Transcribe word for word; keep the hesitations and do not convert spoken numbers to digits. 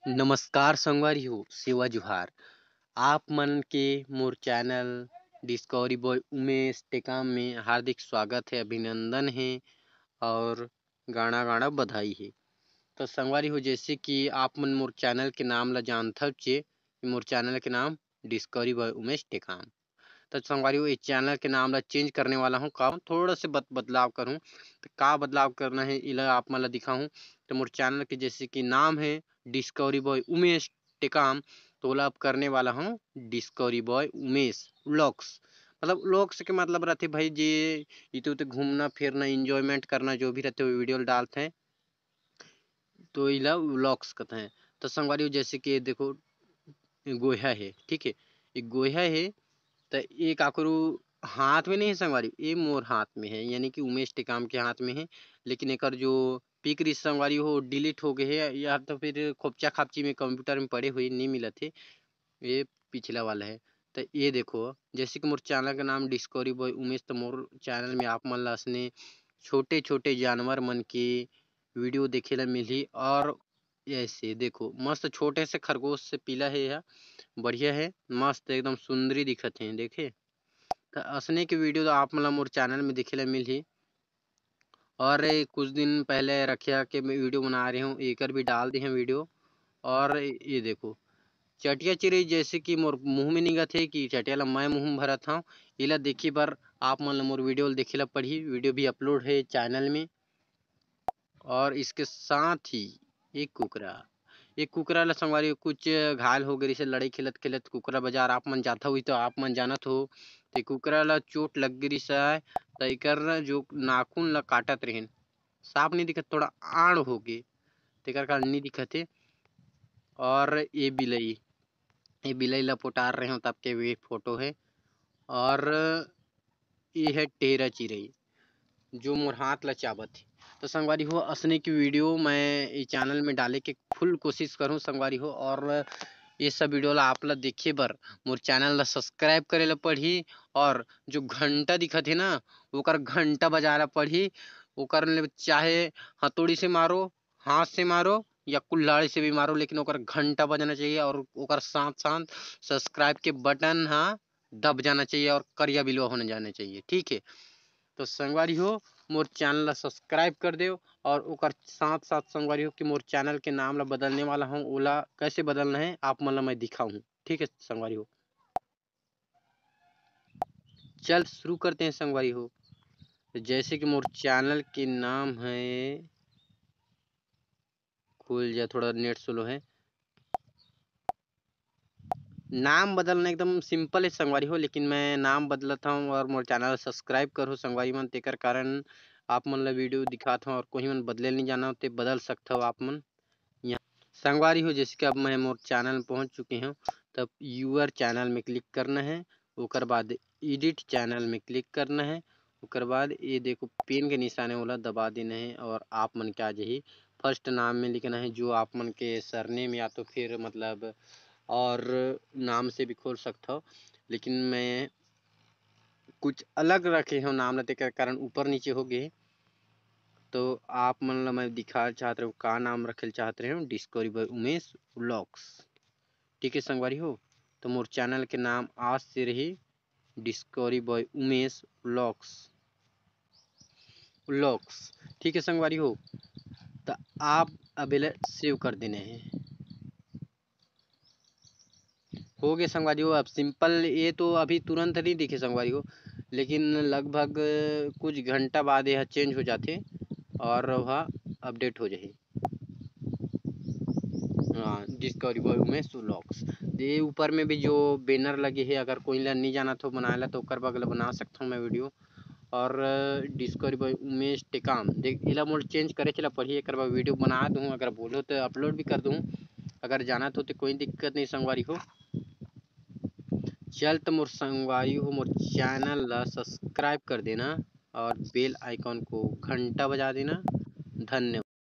नमस्कार संगवारी हो, सेवा जुहार। आप मन के मोर चैनल डिस्कवरी बॉय उमेश टेकाम में हार्दिक स्वागत है, अभिनंदन है और गाड़ा गाड़ा बधाई है। तो संगवारी हो, जैसे कि आप मन मोर चैनल के नाम ला जानथव चे, मोर चैनल के नाम डिस्कवरी बॉय उमेश टेकाम। तो संगवारी हो, ये चैनल के नाम ला चेंज करने वाला हूँ, का थोड़ा से बद-, बदलाव करूँ। तो का बदलाव करना है, इला आप मन ला दिखाहूँ। तो मोर चैनल के जैसे कि नाम है डिस्कवरी बॉय उमेश टेकाम, तो ओला अब करने वाला हूँ डिस्कवरी बॉय उमेश व्लॉग्स। मतलब व्लॉग्स के मतलब रहते भाई, जे इते उते घूमना फिरना, एंजॉयमेंट करना, जो भी रहते वो वीडियो डालते हैं, तो इला व्लॉग्स कहते हैं। तो संगवारी हो, जैसे कि ये देखो, ये गोहा है, ठीक है, ये गोहा है, तो ये काकरू हाथ में नहीं है संगवारी, ये मोर हाथ में है, यानी कि उमेश टेकाम के हाथ में है। लेकिन एकर जो पिक रही संगवारी हो, डिलीट हो गए है, या तो फिर खोपचा खापची में कंप्यूटर में पड़े हुए नहीं मिलत है। ये पिछला वाला है। तो ये देखो, जैसे कि मोर चैनल का नाम डिस्कवरी बॉय उमेश, तो मोर चैनल में आप मन ला असने छोटे छोटे जानवर मन के वीडियो देखे ला मिलही। और ऐसे देखो, मस्त छोटे से खरगोश से पीला है, यह बढ़िया है, मस्त एकदम सुंदरी दिखत है। देखे, तो असने के वीडियो तो आप मन ला मोर चैनल में देखे ला मिलही। और ये कुछ दिन पहले रखिया के मैं वीडियो बना रहे हूँ, एकर भी डाल दे हैं वीडियो। और ये देखो, चटिया चिरई जैसे कि मोर मुँह में निकलत है कि चटिया ला मैं मुँह में भरत हूँ, इला देखी बर आप मन ला मोर वीडियो ला देखे ला पड़ही। वीडियो भी अपलोड है चैनल में। और इसके साथ ही एक कुकरा, एक कुकरा ला संगवारी कुछ घायल हो गए से लड़ाई खेलत खेलत कुकरा बाजार आप मन जाता हुई तो आप मन जानत हो, तो कुकरा ला चोट लग गई है, तो एकर जो नाखून ला काटत रहिन, साफ नहीं दिखत, थोड़ा आड़ हो गए, तेकर कारण नहीं दिखत है। और ये बिलई, ये बिलई ला पोटार रहे हो तब के भी फोटो है। और ये है टेरा चिरई, जो मोर हाथ ला चाबत है। तो संगवारी हो, असने की वीडियो मैं ये चैनल में डाले के फुल कोशिश करूँ संगवारी हो। और ये सब वीडियो ला आप ला देखे बर मोर चैनल ला सब्सक्राइब करे ला पड़ही, और जो घंटा दिखत है ना, ओकर घंटा बजाए ला पड़ही। ओकर ले चाहे हथौड़ी से मारो, हाथ से मारो या कुल्हाड़ी से भी मारो, लेकिन ओकर घंटा बजना चाहिए और ओकर साथ साथ सब्सक्राइब के बटन हा दब जाना चाहिए और करिया बिलवा होने जाना चाहिए, ठीक है। तो संगवारी हो, मोर चैनल ला सब्सक्राइब कर देव और ओकर साथ साथ संगवारी हो कि मोर चैनल के नाम ला बदलने वाला हूँ, ओला कैसे बदलना है आप मन ला मैं दिखाऊँ, ठीक है संगवारी हो। चल शुरू करते हैं संगवारी हो। तो जैसे कि मोर चैनल के नाम है, खुल जा, थोड़ा नेट स्लो है। नाम बदलना एकदम सिंपल है संगवारी हो, लेकिन मैं नाम बदलत हूँ और मोर चैनल सब्सक्राइब करो संगवारी मन, तेकर कारण आप मन ला वीडियो दिखात हूँ और कोई मन बदले नहीं जाना हो ते बदल सकते हो आप मन। यहाँ संगवारी हो, जैसे कि अब मैं मोर चैनल में पहुँच चुके हूँ, तब यूअर चैनल में क्लिक करना है, ओकर बाद एडिट चैनल में क्लिक करना है, ओकर बाद ये देखो पेन के निशान है, ओला दबा देना है और आप मन के आ जाही। फर्स्ट नाम में लिखना है जो आप मन के सरनेम या तो फिर मतलब और नाम से भी खोल सकत हो, लेकिन मैं कुछ अलग रखे हूँ नाम ला, तेकर कारण ऊपर नीचे हो गए। तो आप मन ला मैं दिखा चाहत रहे हूँ का नाम रखे चाहत रहे हूँ, डिस्कवरी बॉय उमेश व्लॉग्स, ठीक है संगवारी हो। तो मोर चैनल के नाम आज से रही डिस्कवरी बॉय उमेश व्लॉग्स, व्लॉग्स, ठीक है संगवारी हो। तो आप अब एला सेव कर देने हैं। हो गए संगवारी हो। अब सिंपल ये तो अभी तुरंत नहीं दिखे संगवारी हो, लेकिन लगभग कुछ घंटा बाद यह चेंज हो जाते और वह अपडेट हो जाए। हाँ, डिस्कवरी बॉय उमेश व्लॉग्स। ये ऊपर में भी जो बैनर लगे है, अगर कोई ला नहीं जाना तो बनाए ला, तो ओकर बगल बना सकता हूँ मैं वीडियो। और डिस्कवरी बॉय उमेश टेकाम, देख, इला मोल चेंज करे चला पड़ही, एक बार वीडियो बना दूँ, अगर बोलो तो अपलोड भी कर दूँ, अगर जाना तो, तो कोई दिक्कत नहीं संगवारी हो। चल तो मोर संगवारी हो, मोर चैनल ला सब्सक्राइब कर देना और बेल आइकन को घंटा बजा देना। धन्यवाद।